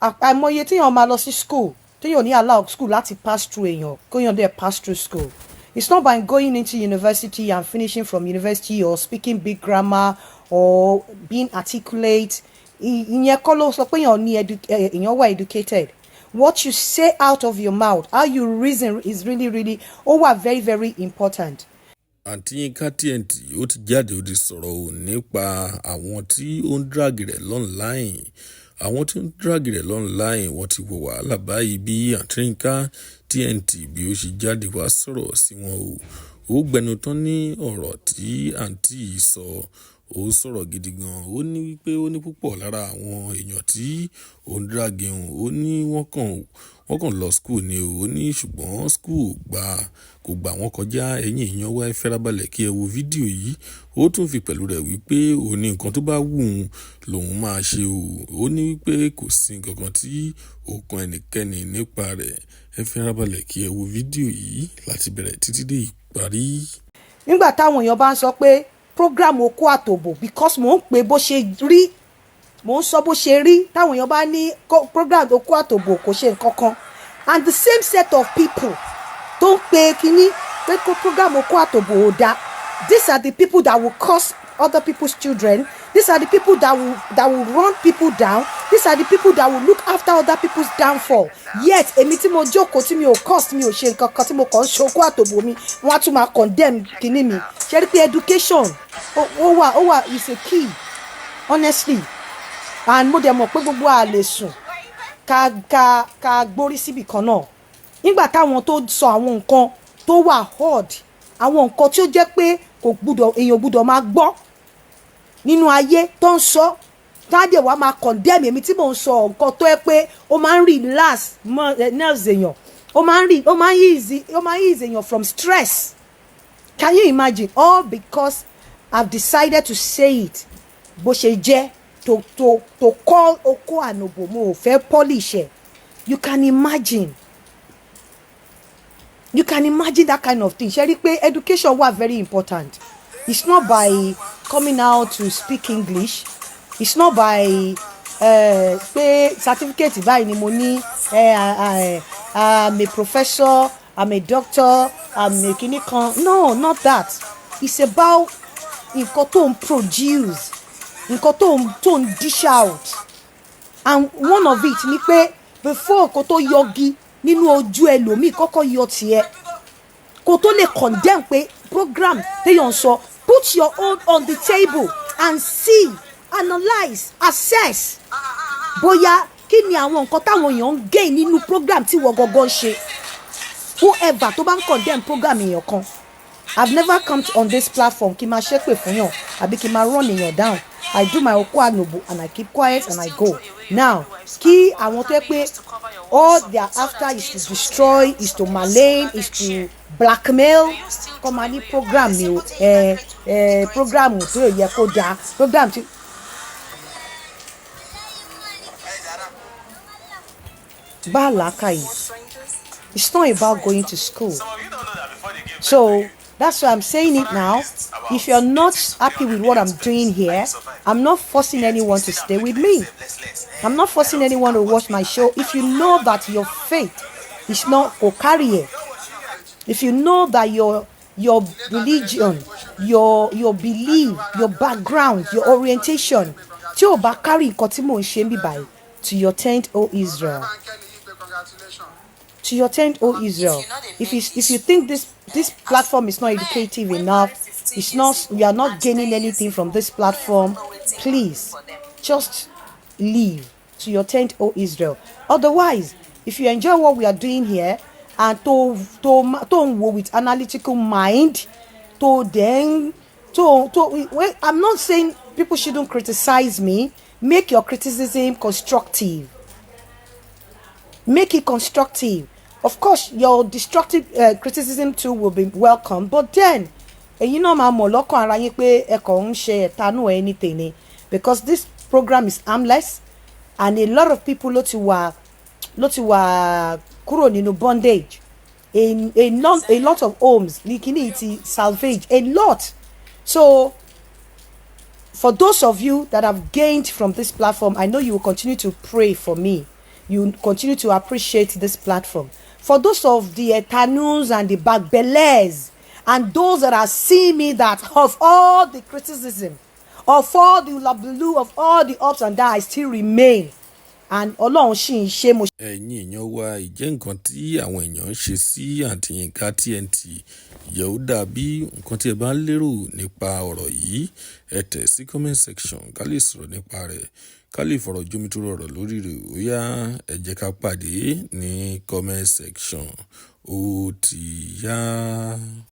Àìmọye téèyàn máa lọ sí school, téèyàn ní allow school láti pass through èèyàn, kéèyàn dẹ̀ pass through school. It's not by going into university and finishing from university or speaking big grammar or being articulate. Ìyẹn kọ́ ló sọ pé èèyàn ní èèyàn wà educated. What you say out of your mouth, how you reason is really, really, ó wà very, very important. Àǹtí Yinka TNT, ó ti jáde, ó ti sọ̀rọ̀ o nípa àwọn tí ó ń drag rẹ̀ online. Àwọn tí ó ń drag rẹ̀ online, wọ́n ti wọ wàhálà báyìí bí Àǹtí Yinka TNT bí ó ṣe jáde wá sọ̀rọ̀ sí wọn o. Ó gbẹnu tán ní ọ̀rọ̀ tí àǹtí yìí sọ. Ó sọ̀rọ̀ gidi gan. Ó ní wípé ó ní púpọ̀ lára àwọn èèyàn tí ó ń drag òun, ó ní wọ́n kàn lọ school ni o. Ó ní ṣùgbọ́n school gbà kò gbà wọ́n kọjá. Ẹ̀yin èèyàn wa, ẹ farabalẹ̀ kí ẹ wo fídíò yìí. Ó tún fi pẹ̀lú rẹ̀ wípé ó ní nǹkan tó bá wù ú lòun máa ṣe o. Ó ní wípé kò sí ǹkan kan tí ó kan ẹnikẹ́ni nípa rẹ̀. Ẹ farabalẹ̀ kí ẹ wo fídíò yìí láti bẹ̀rẹ̀ títí dé ìparí. Nígbà táwọn èèyàn bá ń sọ pé program okó àtòbò, because mò ń pè bó ṣe rí, mò ń sọ bó ṣe rí, táwọn èèyàn bá ní program okó àtòbò kò ṣe nǹkan kan, and the same set of people tó ń pe kínní pé kó program okó àtòbò ò dáa, these are the people that will curse other people's children. These are the people that will run people down. These are the people that will look after other people's downfall. Yet èmi tí mo jókòó, tí mi ò curse, mi ò ṣe nǹkan kan, tí mo kàn ń ṣe okó àtòbò mi, wọ́n á tún máa condemn kínní mi. Ṣe rí pé education ó wà is a key, honestly. And mo dẹ̀ mọ̀ pé gbogbo a lè sùn ká gbórí síbì kan náà. Nígbà táwọn tó sọ àwọn nǹkan tó wà odd, àwọn nǹkan tí ó jẹ́ pé kò gbúdọ̀, èèyàn gbúdọ̀ máa gbọ́ nínú ayé tó ń sọ, tádé wa máa condemn èmi tí mò ń sọ nǹkan tó yẹ pé ó máa ń relax nerves èèyàn, ó máa ń ease èèyàn from stress. Can you imagine? All because I've decided to say it bó ṣe jẹ́, to call oko ànàbò, mo ò fẹ́ polish ẹ̀. You can imagine, you can imagine that kind of thing. Ṣe rí pé education wà very important. It's not by coming out to speak English. It's not by pé certificate báyìí ni mo ní, I'm a professor, I'm a doctor, I'm a kinní kan. No, not that. It's about nǹkan tó ń produce, nǹkan tó ń dish out. And one of it ni pé before kó tó yọgi nínú ojú ẹlòmíì, kọ́kọ́ yọ tiẹ̀. Kó tó lè condemn pé program téèyàn sọ, put your own on the table and see, analyse, assess bóyá kí ni àwọn nǹkan táwọn èèyàn ń gain nínú program tí wọ́n gangan ń ṣe. Whoever tó bá ń condemn program èèyàn kan, I've never come on this platform kí n máa ṣépè fún yàn àbí kí n máa run èèyàn down. I do my okó ànòbò and I keep quiet and I go. Now, kí àwọn tó yẹ pé all they are after is to destroy, is to malign, is to blackmail, kọ́ máa ní program mi o, ẹ ẹ program tó yẹ kó dáa, program tí. Bá làákàyè. It's not about going to school. So that's why I'm saying it now. If you're not happy with what I'm doing here, I'm not forcing anyone to stay with me. I'm not forcing anyone to watch my show. If you know that your faith is not kò carry ẹ̀, if you know that your religion, your belief, your background, your orientation tí ò bá carry nǹkan tí mò ń ṣe ń bí báyìí, to your tent, O Israel. To your tent, O Israel. If you think this platform is not educative enough, it's not, we are not gaining anything from this platform, please just leave. To your tent, O Israel. Otherwise, if you enjoy what we are doing here and tó ń wo with analytical mind, tó then tó well, I'm not saying people shouldn't criticize me. Make your criticism constructive. Make it constructive. Of course, your destructive criticism too will be welcome, but then ẹ̀yin náà máa mọ̀ lọ́kàn ara yín pé ẹ kàn ń ṣe ẹ̀tanú or anything ni, because this program is harmless and a lot of people ló ti wà kúrò nínú bondage. A lot of homes ní kíní ti salvage a lot. So for those of you that have gained from this platform, I know you will continue to pray for me. You continue to appreciate this platform. For those of the etanus and the backbellers and those that are seeing me, that of all the criticism, of all the hullabaloo, of all the ups and downs, I still remain and Ọlọ́run ṣì ń ṣe mo. Ẹ̀yin èèyàn wa, ìjẹ́ nǹkan tí àwọn èèyàn ń ṣe sí Àǹtí Yinka TNT yẹ ó dàbí nǹkan tí ẹ bá ń lérò nípa ọ̀rọ̀ yìí, ẹ tẹ̀ sí comment section ká lè sọ̀rọ̀ nípa rẹ̀, ká lè fọ̀rọ̀ jomitoro ọ̀rọ̀ lórí rẹ̀. Ó yá, ẹ jẹ́ ká pàdé ní comment section. Ó ti yá.